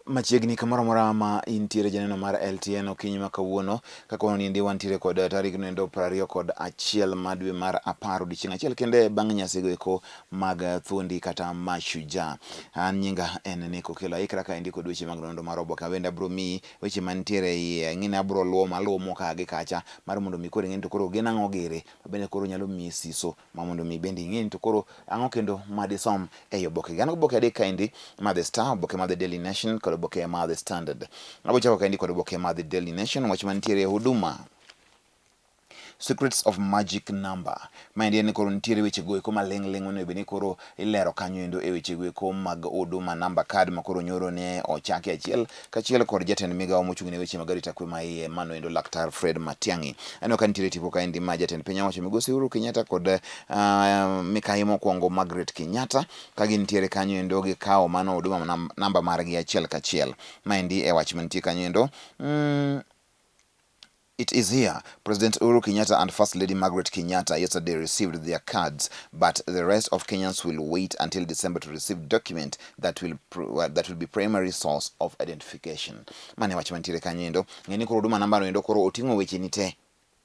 Machiegni kamoro amora ma intiere janeno mar LTN okinyi ma kawuono kaka waneno wantiere kod tarik noendo 21 ma dwe mar 10 odiochieng' achiel kende bang' nyasigo eko mag thuondi kata mashujaa. An nyinga en Nick Okello aikra kaendi kod weche mag nonro mar oboke mabende abiro miyi weche mantiere e iye ing'eni abiro luomo aluomo ka gi kacha mar mondo mi koro ing'e ni to koro gin ang'o giri mabende koro nyalo miyi siso ma mondo mi bende ing'e ni to koro ang'o kendo ma disom ei oboke gi. An oboke adek kaendi ma The Star, oboke ma The Daily Nation kod oboke ma The Standard. Abiro chako kaendi kod oboke ma The Daily Nation wach mantiere e Huduma. Secrets of Magic Number. Maendi en ni koro nitiere weche go eko maling' ling' onego bed ni koro ilero kanyo endo e weche go eko mag Huduma Number Card ma koro nyoro ne ochaki achiel kachiel kod jatend migawo mochung' ne weche mag arita kwe ma iye mano endo Laktar Fred Matiang'i. Aneno ka nitiere tipo kaendi ma jatend piny owacho migosi Uhuru Kenyatta kod mikayi mokwongo Margaret Kenyatta ka gintiere kanyo endo gikawo mano Huduma namba margi achiel kachiel. Maendi e wach mantie kanyo endo. It is here. President Uhuru Kenyatta and First Lady Margaret Kenyatta yesterday received their cards, but the rest of Kenyans will wait until December to receive document that will be primary source of identification. Mane wach mantiere kanyo endo. Ng'e ni koro Huduma namba no endo koro oting'o weche ni te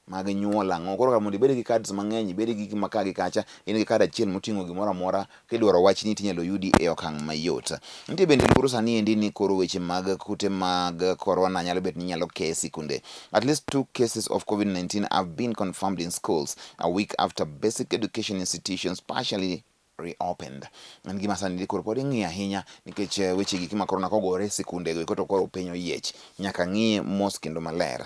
mag nyuol ang'o. Koro kar mondo ibed gi cards mang'eny, ibed gi gik ma ka gi kacha, in gi card achiel moting'o gimoro amora kidwaro wachni tinyalo yudi e okang' mayot. Nitie bende luoro sani endi ni koro weche mag kute mag korona nyalo bet ni nyalo ke sikunde. At least two cases of COVID-19 have been confirmed in schools a week after basic education institutions partially reopened. En gima sani koro pod ing'iyo ahinya nikech weche gi mag korona kogore e sikunde go eko to koro piny oyiech. Nyaka ng'iye mos kendo maler.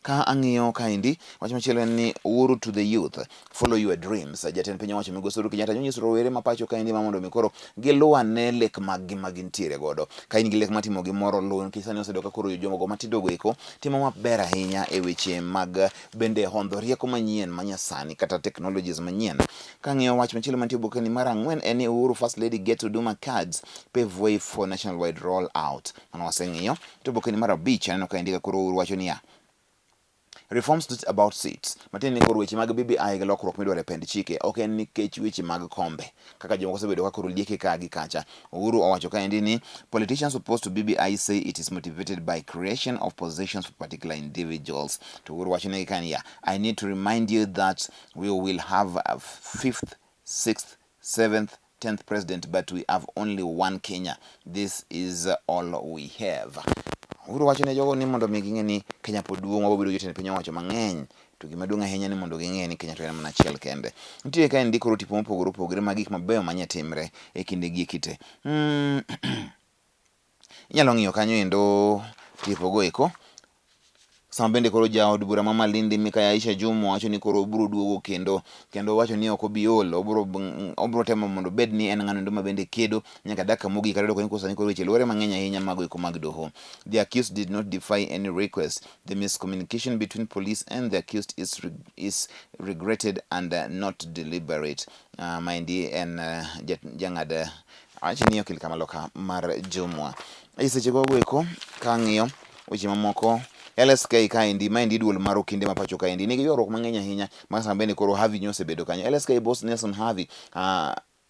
Ka ang'iyo kaendi, wach machielo en ni Uhuru to the youth, follow your dreams. Jatend piny owacho migosi Uhuru Kenyatta nonyiso rowere ma pacho kaendi ma mondo mi koro giluw ane lek maggi ma gintiere godo. Ka in gi lek mar timo gimoro, luw nikech sani oseyudo ka koro jogo matindo go eko timo maber ahinya e weche mag bende hondho rieko manyien ma nyasani kata technologies manyien. Kang'iyo wach machielo mantie oboke ni mar ang'wen en ni Uhuru First Lady get Huduma cards pave way for national wide roll out. Mano waseng'iyo. To oboke ni mar abich aneno ka indika koro Uhuru wacho niya, Reforms not about seats. Matiende ni koro weche mag BBI gi lokruok midwaro e pend chike ok en nikech weche mag kombe kaka jomoko osebedo ka koro lieke ka gi kacha. Uhuru owacho kaendi ni politicians opposed to BBI say it is motivated by creation of positions for particular individuals. To Uhuru wacho negi ka niya, I need to remind you that we will have a fifth, sixth, seventh, 10th president but we have only one Kenya. This is all we have. Uhuru wacho ne jogo ni mondo mi ging'e ni Kenya pod duong' wabiro bedo jotend piny owacho mang'eny to gima duong' ahinya ni mondo ging'e ni Kenya to en mana achiel kende. Nitie ka endi koro tipo mopogore opogore mag gik mabeyo manya timre e kinde gi ekite. Inyalo ng'iyo kanyo endo tipo go eko. Sama bende koro jaod bura ma Malindi Mikayi Aisha Jumwa wacho ni koro obiro duogo kendo kendo wacho ni ok obi ol obiro obiro temo mondo obed ni en ng'ano endo ma bende kedo nyaka dakika mogik kata ni sani koro weche luore mang'eny ahinya mago eko mag doho. The accused did not defy any request. The miscommunication between police and the accused is regretted and not deliberate. Maendi en jang'ad wach ni okil kamaloka mar Jumwa. E seche gogo eko kang'iyo weche mamoko LSK kaendi maendi duol mar okinde ma pacho kaendi nigi ywaruok mang'eny ahinya ma sama bende koro Havi nyosebedo kanyo. LSK boss Nelson Havi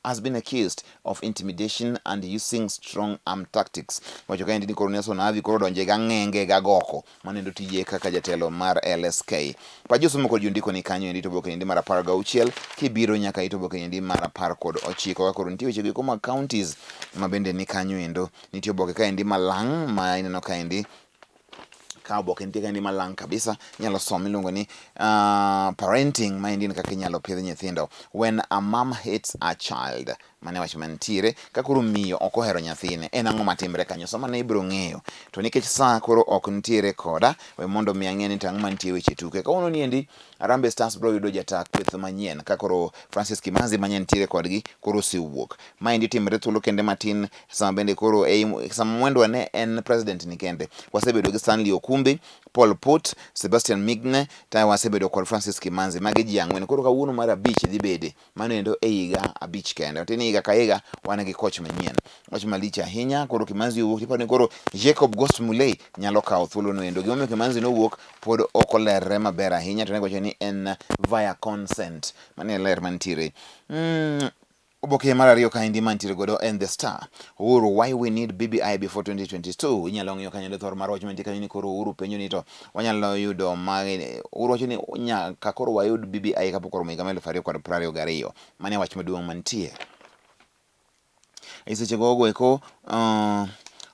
has been accused of intimidation and using strong arm tactics. Wacho kaendi ni koro Nelson Havi koro donje gang'enge gagoko manendo tije kaka jatelo mar LSK. Pa josomo kod jondiko ni kanyo endi to oboke endi mar 16 kibiro nyaka ito oboke endi mar 19 ka koro nitie weche go mag counties ma bende ni kanyo endo. Nitie oboke kaendi malang' ma ineno kaendi ka oboke nitie kaendi malang' kabisa inyalo som iluongo ni parenting maendi en kaka inyalo pidh nyithindo. When a mom hates a child mane wach mantiere ka koro miyo ok ohero nyathine en ang'o matimre kanyo sama ne ibiro ng'eyo to nikech saa koro ok nitiere koda we mondo mi ang'e ni to ang'o mantie weche tuke kawuono ni endi Harambee Stars biro yudo jata kweth manyien ka koro Francis Kimanzi manye nitiere kodgi koro osewuok. Maendi timre thuolo kende matin sama bende koro ei sama Mwendwa ne en president ni kende. Wasebedo gi Stanley Okumbi, Paul Put, Sebastian Migne, ta wasebedo kod Francis Kimanzi. Magi ji ang'wen. Koro kawuono mar abich dhi bede. Mano endo e higa abich kende. Matiende ni higa ka higa wan gi coach manyien. Wach malich ahinya koro Kimanzi owuok tiparo ni koro Jacob Ghost Mulee nyalo kawo thuolo no endo. Gimomiyo Kimanzi nowuok pod ok olerre maber ahinya to ne giwacho ni en via consent. Mano e ler mantiere. Oboke mar ariyo kaendi mantiere godo en The Star. Uhuru, why we need BBI before 2022. Inyalo ng'iyo kanyo thor mar wach mantie kanyo ni koro Uhuru penjo ni to wanyalo yudo ma Uhuru wacho ni nyaka koro wayud BBI kapok oromo higa mar 2022. Mano e wach maduong' mantie. E seche gogo eko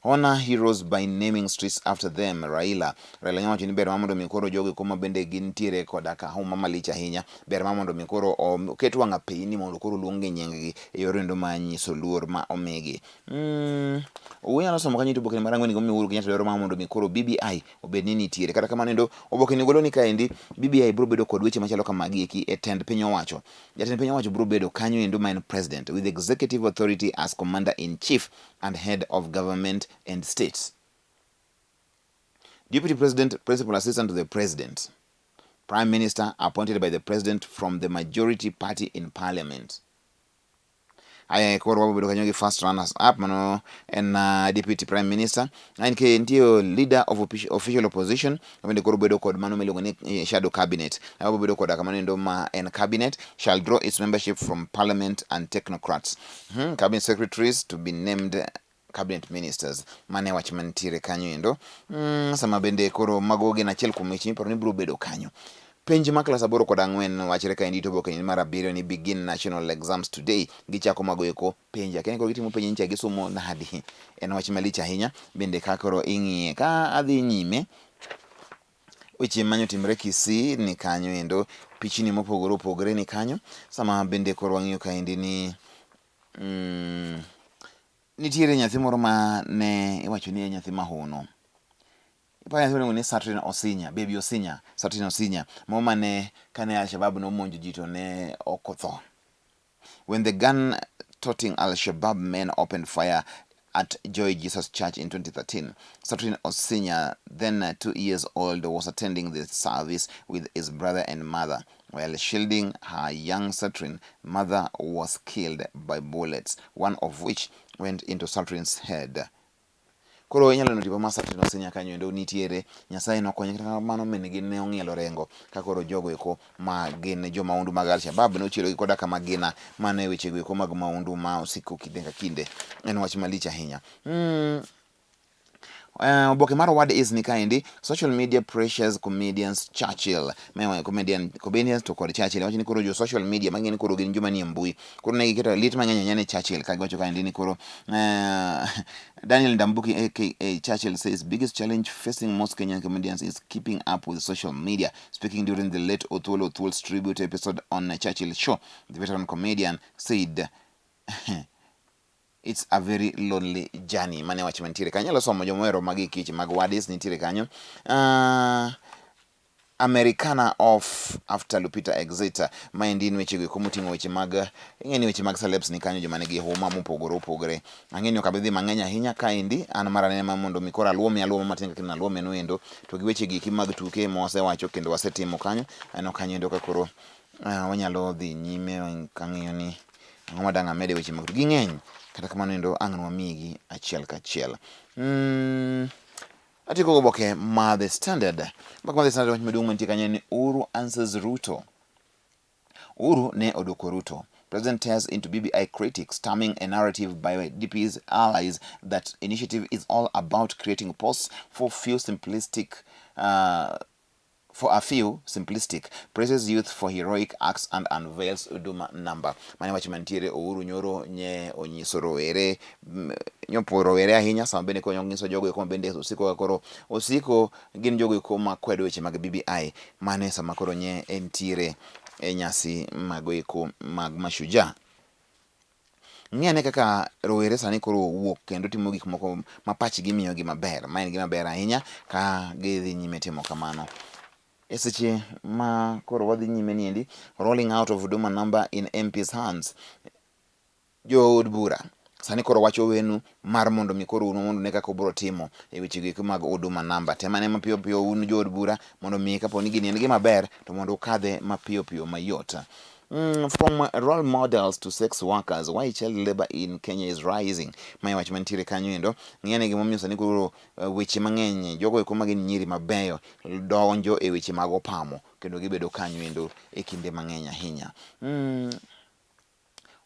honor heroes by naming streets after them Raila. Raila nyawacho ni ber ma mondo mi koro jogo eko ma bende gintiere koda ka huma malich ahinya ber ma mondo mi koro oket wang' apeyni mondo koro oluong gi nying gi e yor endo ma nyiso luor ma omigi. Unyalo somo kanyo oboke mar ang'wen gimomiyo Uhuru Kenyatta dwaro ma mondo mi koro BBI obed ni nitiere. Kata kamano endo oboke ni golo ni kaendi BBI biro bedo kod weche machalo kamagi eki e tend piny owacho. Jatend piny owacho biro bedo kanyo endo ma en president with executive authority as commander in chief and head of government and state. Deputy President, Principal Assistant to the President, Prime Minister appointed by the President from the majority party in Parliament. Aya koro wabo bedo kanyo gi first runners up mano en Deputy Prime Minister. En ke nitie leader of official opposition bende koro bedo kod mano miluongo ni shadow cabinet. Wabo bedo koda kamano endo ma en cabinet shall draw its membership from parliament and technocrats. Cabinet secretaries to be named cabinet ministers. Mane wach mantiere kanyo endo. Sama bende koro mago gin achiel kuom weche miparo ni biro bedo kanyo. Penj ma klas 8 kod 4 wachre kaendi to oboke mar 7 ni begin national exams today. Gichako mago eko penj. Akia ni koro gitimo penj nyicha gisomo nadi. En wach malich ahinya bende ka koro ing'iye. Ka adhi nyime weche manyotimre Kisii ni kanyo endo, pichni mopogore opogore ni kanyo. Sama bende koro wang'iyo kaendi ni nitiere nyathi moro ma ne iwacho ni en nyathi mahono. Iparo nyathi miluongo ni Satrin Osinya, Baby Osinya, Satrin Osinya, moro mane kane Al-Shabaab nomonjo ji to ne ok otho. When the gun-toting Al-Shabaab men opened fire at Joy Jesus Church in 2013, Satrin Osinya, then 2 years old, was attending the service with his brother and mother. While shielding her young Satrin, mother was killed by bullets, one of which went into Satrin's head. Koro inyalo neno tipo mar Satrin Osinya kanyo endo nitiere Nyasaye nokonye kata kamano min gi ne ong'ielo rengo ka koro jogo eko ma gin jo mahundu mag Al-Shabaab nochielo gi koda ka magina. Mano e weche go eko mag mahundu ma osiko kinde ka kinde. En wach malich ahinya. Oboke mar Word is ni kaendi social media pressures comedians Churchill. Ma comedians to kod Churchill. Wacho ni koro jo social media mang'e ni koro gin joma nie mbui. Koro ne giketo lit mang'eny ahinya ne Churchill ka giwacho kaendi ni koro Daniel Ndambuki aka Churchill says biggest challenge facing most Kenyan comedians is keeping up with social media. Speaking during the late Othuol Othuol's tribute episode on Churchill show, the veteran comedian said it's a very lonely journey. Mane wach mantiere kanyo. Inyalo somo joma ohero magi kich mag Wadis nitiere kanyo. Americana off after Lupita exit. Maendi en weche go eko moting'o weche mag ing'e ni weche mag celebs ni kanyo joma nigi huma mopogore opogore. Ang'e ni ok abi dhi mang'eny ahinya kaendi an mar anena mondo mi koro aluomi aluoma matin kaka naluome no endo to gi weche giki mag tuke ma wasewacho kendo wasetimo kanyo. Aneno kanyo endo ka koro wanyalo dhi nyime kang'iyo ni ang'o ma dang' amede weche mag tuke. Ging'eny kata kamano endo ang' nwamigi achiel kachiel. Atieko goboke ma The Standard. Oboke ma The Standard wach maduong' mantie kanyo en ni Uhuru answers Ruto. Uhuru ne odwoko Ruto. President tears into BBI critics, terming a narrative by DP's allies that initiative is all about creating posts for few simplistic for a few simplistic, praises youth for heroic acts and unveils Huduma number. Mane wach mantiere Uhuru nyoro nye onyiso rowere nyopuo rowere ahinya sama bende konyo nyiso jogo eko ma bende osiko ka koro osiko gin jogo eko ma kwedo weche mag BBI. Mane sama koro nye entiere e nyasi mago eko mag Mashujaa. Ng'i ane kaka rowere sani koro wuok kendo timo gik moko ma pachgi miyogi maber. Ma en gima ber ahinya ka gidhi nyime timo kamano. E seche ma koro wadhi nyime niendi, rolling out of Huduma number in MP's hands. Jood bura sani koro wacho wenu mar mondo mi koro un mondo ne kaka ubiro timo e weche go eko mag Huduma number. Tem ane mapiyo piyo un jood bura mondo mi kapo ni gini en gima ber to mondo ukadhe mapiyo piyo mayot. From role models to sex workers, why child labor in Kenya is rising. Mae wach mantiere kanyo endo. Ng'i ane gimomiyo sani koro weche mang'eny jogo eko ma gin nyiri mabeyo donjo e weche mag opamo kendo gibedo kanyo endo e kinde mang'eny ahinya.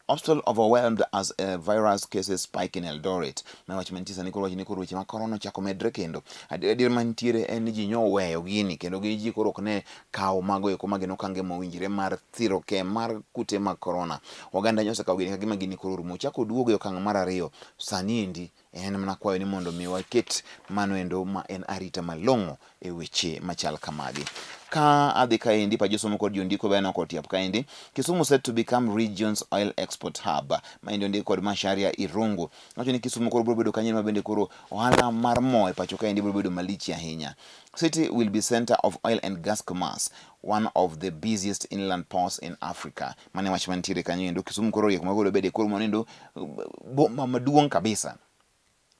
Hospital overwhelmed as virus cases spike in Eldoret. Ma wach mantie sani koro wach ni koro weche mag corona ochako medre kendo. Adier mantiere en ni ji nyo oweyo gini kendo gi ji koro ok ne kawo mago eko ma gin okange mowinjore mar thiro ke mar kute mag corona. Oganda nyo osekawo gini kagima gini koro orumo. Ochako oduogo e okang' mar ariyo. Sani endi En mana kwayo ni mondo mi waket mano endo ma en arita malong'o e weche machal kamagi. Ka adhi kaendi pa josomo kod jondiko be aneno kotiap kaendi. Kisumu set to become region's oil export hub. Maendi ondik kod Macharia Irungu. Wacho ni Kisumu koro biro bedo kanyo ma bende koro ohala mar mo e pacho kaendi biro bedo malich ahinya. City will be center of oil and gas commerce, one of the busiest inland ports in Africa. Mane wach mantiere kanyo endo. Kisumu koro riek ma koro bede koro mano endo boma maduong' kabisa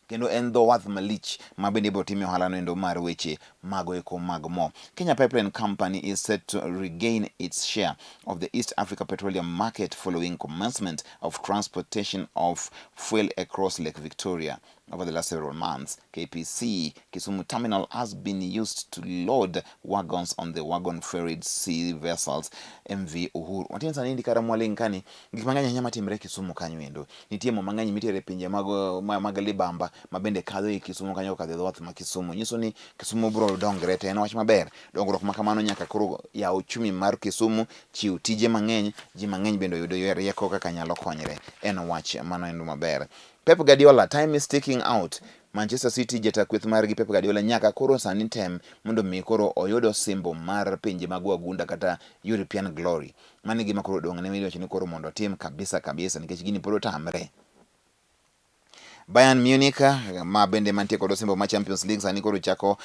kendo en dho wath malich ma bende ibiro timie ohala no endo mar weche mago eko mag mo. Kenya Pipeline Company is set to regain its share of the East Africa petroleum market following commencement of transportation of fuel across Lake Victoria. Over the last several months, KPC Kisumu Terminal has been used to load wagons on the wagon ferried sea vessels MV Uhuru. Matiende sani ndi kara mwaling' kani gik mang'eny ahinya matimre Kisumu kanyo endo. Nitie mo mang'eny mitere pinje mag, mag libamba ma bende kadho e Kisumu kanyo kokadho e dho wath ma Kisumu. Nyiso ni Kisumu biro dongre to en wach maber. Dongruok ma kamano nyaka koro yaw uchumi mar Kisumu, chiw tije mang'eny, ji mang'eny bende oyud rieko kaka nyalo konyre. En wach mano endo maber. Pep Guardiola, time is ticking out. Manchester City jata kweth margi Pep Guardiola nyaka koro sani tem mondo mi koro oyud osimbo mar pinje mag wagunda kata European glory. Mano e gima koro odong' ne iwacho ni koro mondo otim kabisa kabisa nikech gini pod otamre. Bayern Munich ma bende mantie kod osimbo ma Champions League sani koro chako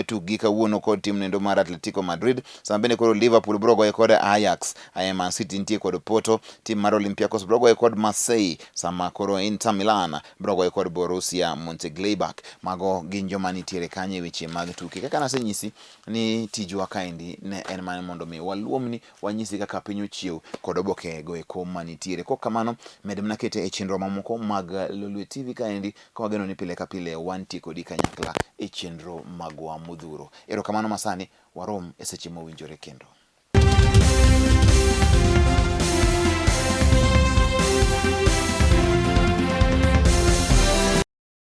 tukgi kawuono kod tim nendo mar Atletico Madrid. Sama bende koro Liverpool bro goye kod Ajax. Aye Man City nitie kod Porto, tim mar Olympiacos bro goye kod Marseille, sama koro Inter Milan bro goye kod Borussia Mönchengladbach. Mago gin joma nitiere kanyo e weche mag tuke. Kaka nasenyisi ni tijwa kaendi ne en mana mondo mi waluomni wanyisi kaka piny ochiew kod oboke go eko manitiere. Kok kamano, med mana kete e chenro mamoko mag Lolwe TV kaendi ka wageno ni pile ka pile wantie kodi kanyakla e chenro magwa modhuro. Erokamano masani, warom e seche mowinjore kendo.